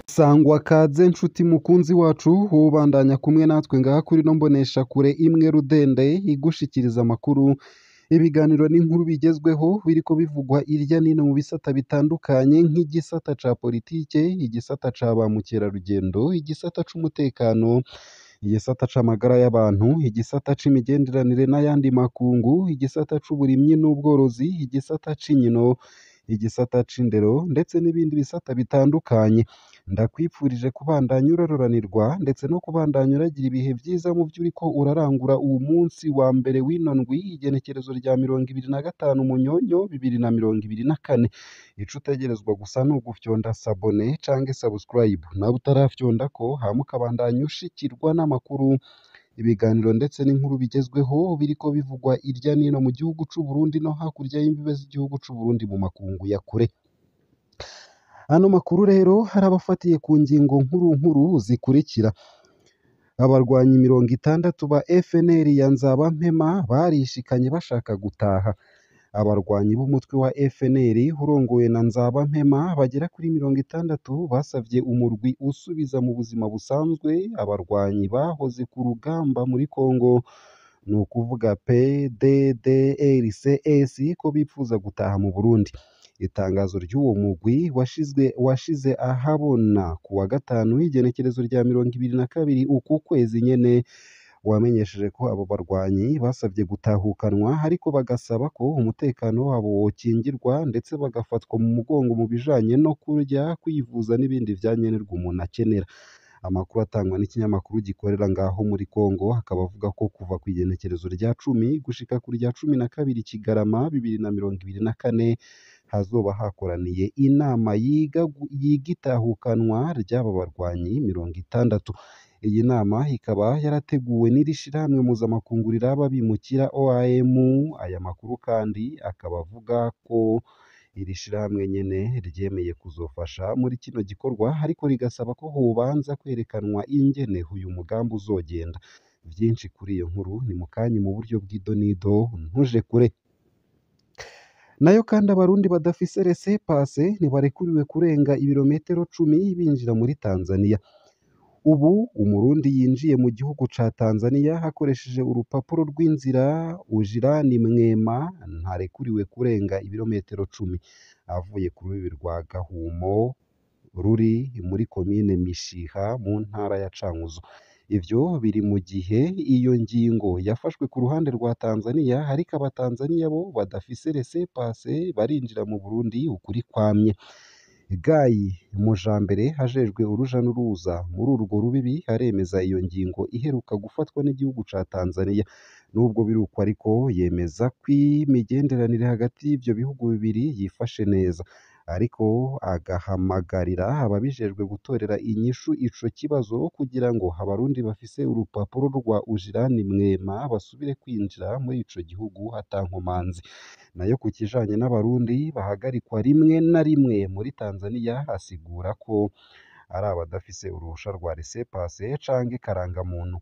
Sangwa kaze nshuti mukunzi wacu ubandanya kumwe natwe ngaha kuri no mbonesha kure imwe rudende igushikiriza amakuru, ibiganiro n'inkuru bigezweho biriko bivugwa irya nino mu bisata bitandukanye nk'igisata ca politike, igisata ca ba mukerarugendo, igisata c'umutekano, igisata c'amagara y'abantu, igisata c'imigenderanire n'ayandi makungu, igisata c'uburimyi n'ubworozi, igisata c'inkino, igisata c'indero ndetse n'ibindi bisata bitandukanye. Ndakwipfurije kubandanya urororanirwa ndetse no kubandanya uragira ibihe vyiza mu vyo uriko urarangura uwu munsi wa mbere w'ino ndwi, igenekerezo rya 25 Munyonyo 2024. Ico utegerezwa gusa ni ugufyonda sabone canke subscribe, nawe utarafyondako hama ukabandanya ushikirwa n'amakuru, ibiganiro ndetse n'inkuru bigezweho biriko bivugwa irya nino mu gihugu c'u Burundi no hakurya y'imbibe z'igihugu c'u Burundi mu makungu ya kure. Ano makuru rero harabafatiye ku ngingo nkuru nkuru zikurikira: abarwanyi 60 ba FNL ya Nzabampema barishikanye bashaka gutaha. Abarwanyi b'umutwe wa FNL urongowe na Nzabampema bagera kuri 60 basavye umurwi usubiza mu buzima busanzwe abarwanyi bahoze ku rugamba muri Congo, ni ukuvuga PDDRCS, ko bipfuza gutaha mu Burundi. Itangazo ry'uwo mugwi washize ahabona ku wa gatanu w'igenekerezo rya 22 uku kwezi nyene, wamenyesheje ko abo barwanyi basavye gutahukanwa ariko bagasaba ko umutekano wabo wokingirwa ndetse bagafatwa mu mugongo mu bijanye no kurya, kwivuza n'ibindi vyankenerwa umuntu akenera. Amakuru atangwa n'ikinyamakuru gikorera ngaho muri Congo akaba avuga ko kuva kw'igenekerezo rya 10 gushika ku rya 12 Kigarama 2024 hazoba hakoraniye inama yiga itahukanwa ry'aba barwanyi 60. Iyi nama ikaba yarateguwe n'iri shirahamwe mpuzamakungu riraba abimukira OIM. Aya makuru kandi akaba avuga ko iri shirahamwe nyene ryemeye kuzofasha muri kino gikorwa, ariko rigasaba ko hobanza kwerekanwa ingene uyu mugambi uzogenda. Vyinshi kuri iyo nkuru ni mukanya mu buryo bw'idonido, ntuje kure. Nayo kandi abarundi badafise laissez-passer ntibarekuriwe kurenga ibirometero 10 binjira muri Tanzania. Ubu umurundi yinjiye mu gihugu ca Tanzania hakoresheje urupapuro rw'inzira Ujirani Mwema ntarekuriwe kurenga ibirometero 10 avuye ku rubibi rwa Gahumo ruri muri komine Mishiha mu ntara ya Cankuzo. Ivyo biri mu gihe iyo ngingo yafashwe ku ruhande rwa Tanzania, ariko abatanzania bo badafise laissez-passer barinjira mu Burundi ukuri kwamye. Guy Mujambere ajejwe uruja n'uruza muri urwo rubibi aremeza iyo ngingo iheruka gufatwa n'igihugu ca Tanzania. Nubwo biruko ariko yemeza ko imigenderanire hagati y'ivyo bihugu bibiri yifashe neza, ariko agahamagarira ababijejwe gutorera inyishu ico kibazo kugira ngo abarundi bafise urupapuro rwa Ujirani Mwema basubire kwinjira muri ico gihugu ata nkomanzi. Nayo ku kijanye n'abarundi bahagarikwa rimwe na rimwe muri Tanzania, asigura ko ari abadafise uruhusha rwa laissez-passer canke karangamuntu.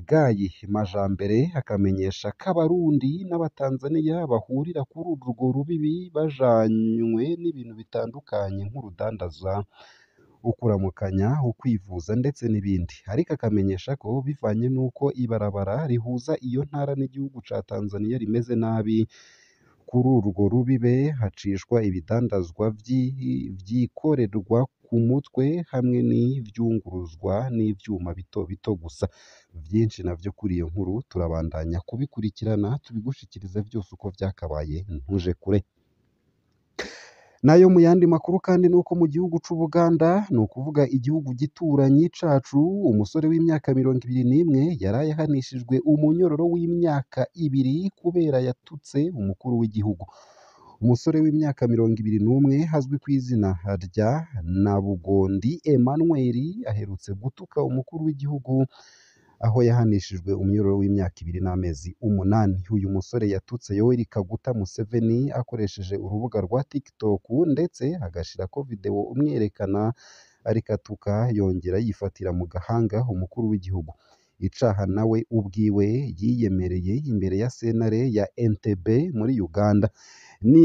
Guy Majambere akamenyesha ko abarundi n'abatanzania bahurira kuri urwo rubibi bajanywe n'ibintu bitandukanye nk'urudandaza, ukuramukanya, ukwivuza ndetse n'ibindi. Ariko akamenyesha ko bivanye n'uko ibarabara rihuza iyo ntara n'igihugu ca Tanzania rimeze nabi, kuri urwo rubibe hacishwa ibidandazwa vyikorerwa ku mutwe hamwe n'ivyunguruzwa n'ivyuma bito bito gusa. Vyinshi navyo kuri iyo nkuru turabandanya kubikurikirana tubigushikiriza vyose uko vyakabaye, ntuje kure. Nayo mu yandi makuru kandi nuko mu gihugu c'Ubuganda, ni ukuvuga igihugu gituranyi cacu, umusore w'imyaka 21 yaraye ahanishijwe umunyororo w'imyaka 2 kubera yatutse umukuru w'igihugu. Umusore w'imyaka 21 azwi ku izina rya Nabugondi Emmanuel aherutse gutuka umukuru w'igihugu aho yahanishijwe umunyororo w'imyaka 2 n'amezi 8. Uyu musore yatutse Yoweri Kaguta Museveni akoresheje urubuga rwa TikTok ndetse agashirako video umwerekana ariko atuka yongera yifatira mu gahanga umukuru w'igihugu. Icaha nawe ubwiwe yiyemereye imbere ya sentare ya Entebbe muri Uganda. Ni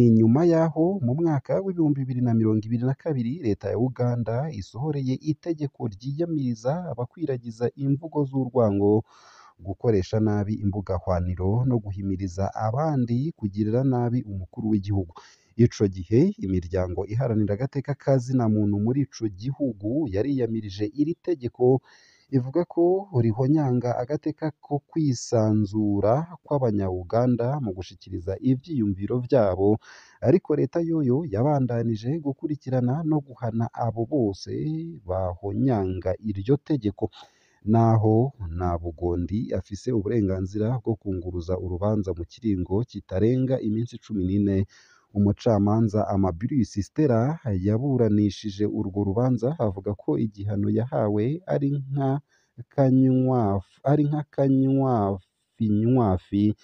inyuma yaho mu mwaka w'2022 leta ya Uganda isohoreye itegeko ryiyamiriza abakwiragiza imvugo z'urwango, gukoresha nabi imbuga hwaniro no guhimiriza abandi kugirira nabi umukuru w'igihugu. Ico gihe imiryango iharanira agateka ka zina muntu muri ico gihugu yariyamirije iri tegeko, ivuga ko rihonyanga agateka ko kwisanzura kw'abanya-Uganda mu gushikiriza ivyiyumviro vyabo, ariko leta yoyo yabandanije gukurikirana no guhana abo bose bahonyanga iryo tegeko. Naho Nabugondi afise uburenganzira bwo kunguruza urubanza mu kiringo kitarenga iminsi 14, umucamanza Amabilis Stella yaburanishije urwo rubanza avuga ko igihano yahawe ari nk'akanywafinywafi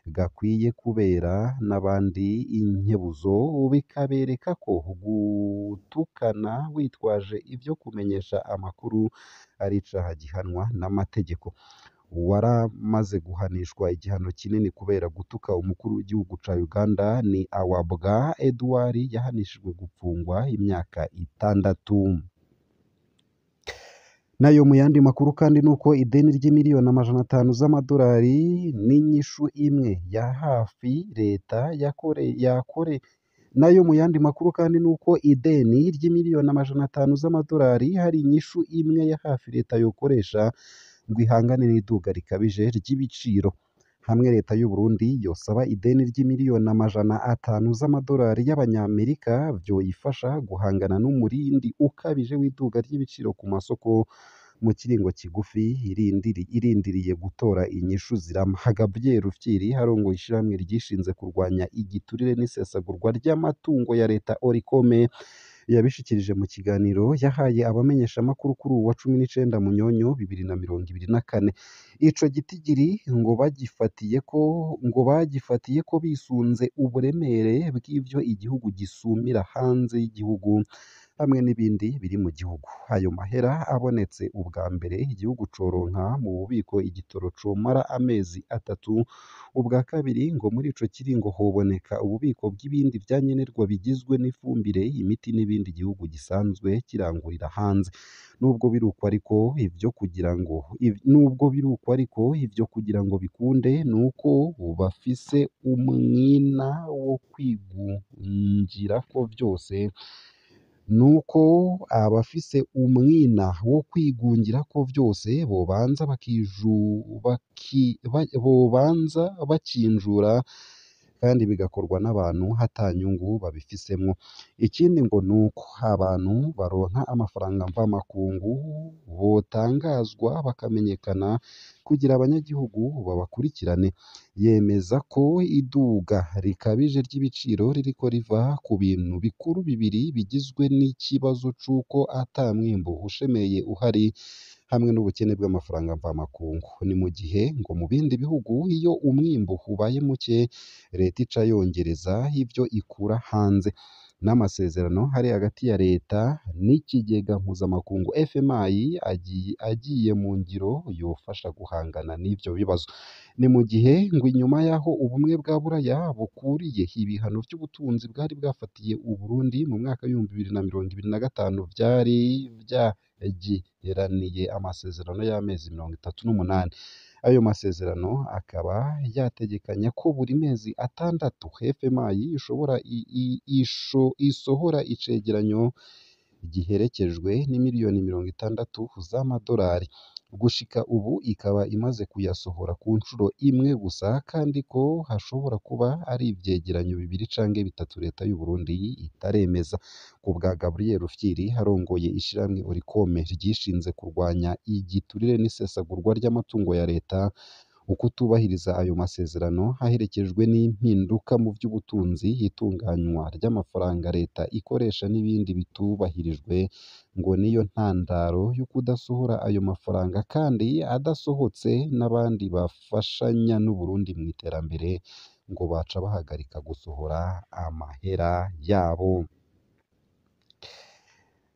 gakwiye kubera n'abandi inkebuzo, bikabereka ko gutukana witwaje ivyo kumenyesha amakuru ari icaha gihanwa n'amategeko. Uwaramaze guhanishwa igihano kinini kubera gutuka umukuru w'igihugu ca Uganda ni Awabwa Edouard, yahanishijwe gupfungwa imyaka 6. Nayo mu yandi makuru kandi nuko ideni ry'imiliyoni 500 z'amadolari n'inyishu imwe ya hafi leta yakore nayo mu yandi makuru kandi nuko ideni ry'imiliyoni 500 z'amadolari hari inyishu imwe ya hafi leta yokoresha ngo ihangane n'iduga rikabije ry'ibiciro. Hamwe leta y'u Burundi yosaba ideni ry'imiliyoni 500 z'amadolari y'abanyamerika, vyoyifasha guhangana n'umurindi ukabije w'iduga ry'ibiciro ku masoko mu kiringo kigufi, irindiriye gutora inyishu zirama. Gabriel Rufyiri arongoye ishirahamwe ryishinze kurwanya igiturire n'isesagurwa ry'amatungo ya leta Orikome, yabishikirije mu kiganiro yahaye abamenyeshamakuru kuri uwu wa 19 Munyonyo 2024. Ico gitigiri ngo bagifatiye ko bisunze uburemere bw'ivyo igihugu gisumira hanze y'igihugu hamwe n'ibindi biri mu gihugu. Ayo mahera abonetse ubwa mbere, igihugu coronka mu bubiko igitoro comara amezi 3. Ubwa kabiri, ngo muri ico kiringo hoboneka ububiko bw'ibindi vyankenerwa bigizwe n'ifumbire, imiti n'ibindi igihugu gisanzwe kirangurira hanze. Nubwo biruko ariko, ivyo kugira ngo bikunde nuko bafise umwina wo kwigungirako vyose, nuko abafise umwina wo kwigungirako vyose bobanza bakinjura, kandi bigakorwa n'abantu ata nyungu babifisemwo. Ikindi ngo nuko abantu baronka amafaranga mvamakungu botangazwa bakamenyekana kugira abanyagihugu babakurikirane. Yemeza ko iduga rikabije ry'ibiciro ririko riva ku bintu bikuru bibiri bigizwe n'ikibazo c'uko ata mwimbu ushemeye uhari hamwe n'ubukene bw'amafaranga mvamakungu. Ni mu gihe ngo mu bindi bihugu iyo umwimbu ubaye muke, leta ica yongereza ivyo ikura hanze. N'amasezerano ari hagati ya leta n'ikigega mpuzamakungu FMI agiye mu ngiro yofasha guhangana n'ivyo bibazo. Ni mu gihe ngo inyuma y'aho Ubumwe bwa Buraya bukuriye ibihano vy'ubutunzi bwari bwafatiye Uburundi mu mwaka w'2025, vyari vyagiraniye amasezerano y'amezi 38. Ayo masezerano akaba yategekanya ko buri mezi 6 FMI ishobora isohora icegeranyo giherekejwe n'imiliyoni 60 z'amadolari. Gushika ubu ikaba imaze kuyasohora ku nshuro imwe gusa, kandi ko hashobora kuba ari ivyegeranyo bibiri canke bitatu leta y'u Burundi itaremeza. Ku bwa Gabriel Rufyiri arongoye ishirahamwe Orikome ryishinze kurwanya igiturire n'isesagurwa ry'amatungo ya leta, ukutubahiriza ayo masezerano aherekejwe n'impinduka mu vy'ubutunzi, itunganywa ry'amafaranga leta ikoresha n'ibindi bitubahirijwe, ngo niyo ntandaro yo kudasohora ayo mafaranga, kandi adasohotse n'abandi bafashanya n'Uburundi mw'iterambere ngo baca bahagarika gusohora amahera yabo.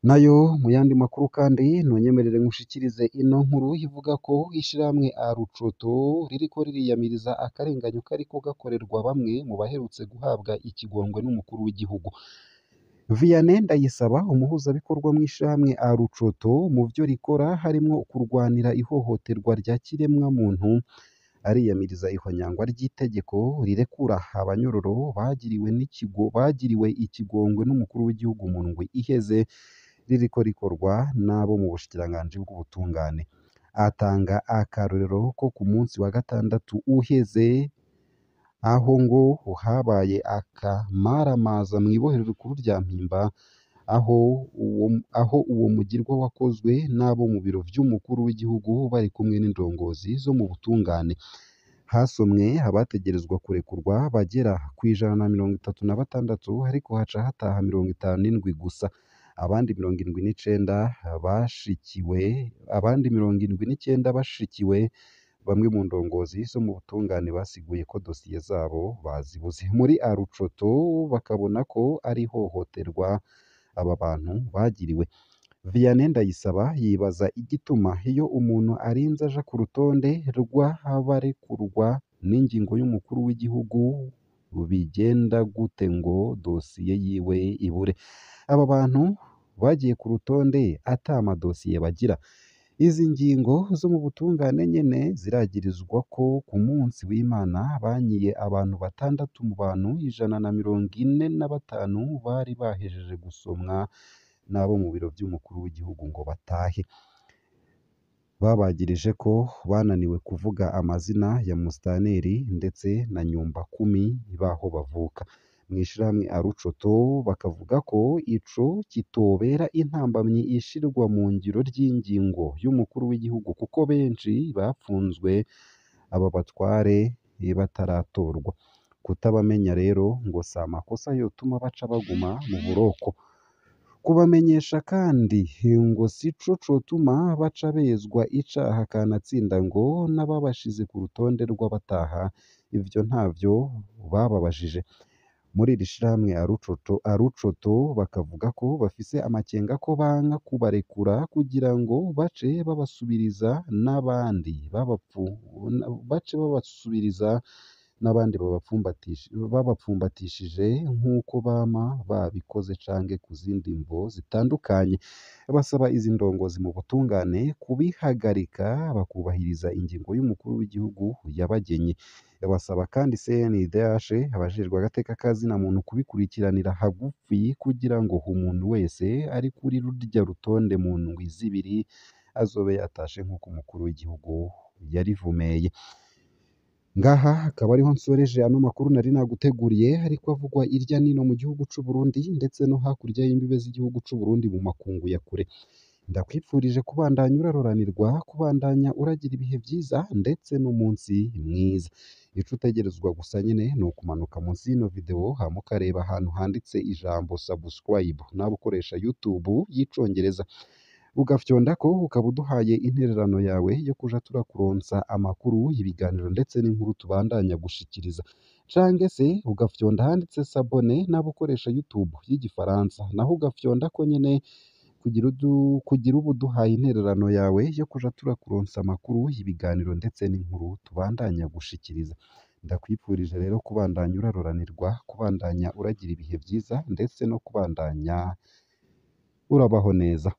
Nayo mu yandi makuru kandi ntunyemerere nkushikirize ino nkuru ivuga ko ishirahamwe Arucoto ririko ririyamiriza akarenganyo kariko gakorerwa bamwe mu baherutse guhabwa ikigongwe n'umukuru w'igihugu. Vianney Ndayisaba, umuhuzabikorwa mw'ishirahamwe Arucoto, mu vyo rikora harimwo kurwanira ihohoterwa rya kiremwamuntu, ariyamiriza ihonyangwa ry'itegeko rirekura abanyororo bagiriwe ikigongwe n'umukuru w'igihugu mu ndwi iheze, ririko rikorwa n'abo mu bushikiranganji bw'ubutungane. Atanga akarorero ko ku munsi wa gatandatu uheze, aho ngo habaye akamaramaza mw'ibohero rikuru rya Mpimba, aho uwo mugirwa wakozwe n'abo mu biro vy'umukuru w'igihugu bari kumwe n'indongozi zo mu butungane. Hasomwe abategerezwa kurekurwa bagera ku 136, ariko haca hataha 57 gusa. Abandi 79 bashikiwe, abandi 79 bashikiwe. Bamwe mu ndongozi zo mu butungane basiguye ko dosiye zabo bazibuze. Muri Arucoto bakabona ko ari ihohoterwa aba bantu bagiriwe. Vianney Ndayisaba yibaza igituma iyo umuntu arinze aja ku rutonde rw'abarekurwa n'ingingo y'umukuru w'igihugu bigenda gute ngo dosiye yiwe ibure. Aba bantu bagiye ku rutonde ata madosiye bagira. Izi ngingo zo mu butungane nyene ziragirizwa ko ku munsi w'Imana banyiye abantu 6 mu bantu 145 bari bahejeje gusomwa n'abo mu biro vy'umukuru w'igihugu ngo batahe. Babagirije ko bananiwe kuvuga amazina ya Mustaneri ndetse na Nyumbakumi b'aho bavuka. Mw'ishirahamwe Arucoto bakavuga ko ico kitobera intambamyi ishirwa mu ngiro ry'ingingo y'umukuru w'igihugu, kuko benshi bapfunzwe aba batware bataratorwa. Kutabamenya rero ngo si amakosa yotuma baca baguma mu buroko. Kubamenyesha kandi ngo sico cotuma baca bezwa icaha, kanatsinda ngo n'ababashize ku rutonde rw'abataha ivyo ntavyo bababajije. Muri iri shirahamwe Arucoto bakavuga ko bafise amakenga ko banka kubarekura kugira ngo bace babasubiriza n'abandi babapfumbatishije nk'uko bama babikoze canke ku zindi mvo zitandukanye. Basaba izi ndongozi mu butungane kubihagarika bakubahiriza ingingo y'umukuru w'igihugu yabagenye. Basaba kandi CNIDH, abajejwe agateka ka zina muntu, kubikurikiranira hagufi kugira ngo umuntu wese ari kuri rurya rutonde mu ndwi zibiri azobe yatashe nk'uko umukuru w'igihugu yarivumeye. Ngaha akaba ariho nsoreje ano makuru nari naguteguriye, ariko avugwa irya nino mu gihugu c'u Burundi ndetse no hakurya y'imbibe z'igihugu c'u Burundi mu makungu ya kure. Ndakwipfurije kubandanya uraroranirwa, kubandanya uragira ibihe vyiza ndetse n'umunsi mwiza. Ico utegerezwa gusa nyene ni ukumanuka munsi y'ino video hama ukareba ahantu handitse ijambo subscribe, nawe ukoresha YouTube y'icongereza, ugafyondako ukaba uduhaye intererano yawe yo kuja turakuronsa amakuru, ibiganiro ndetse n'inkuru tubandanya gushikiriza. Canke se ugafyonda handitse s'abonner nawe ukoresha YouTube y'igifaransa, naho ugafyondako nyene kugira uba uduhaye intererano yawe yo kuja turakuronsa amakuru, ibiganiro ndetse n'inkuru tubandanya gushikiriza. Ndakwipfurije rero kubandanya uraroranirwa, kubandanya uragira ibihe vyiza ndetse no kubandanya urabaho neza.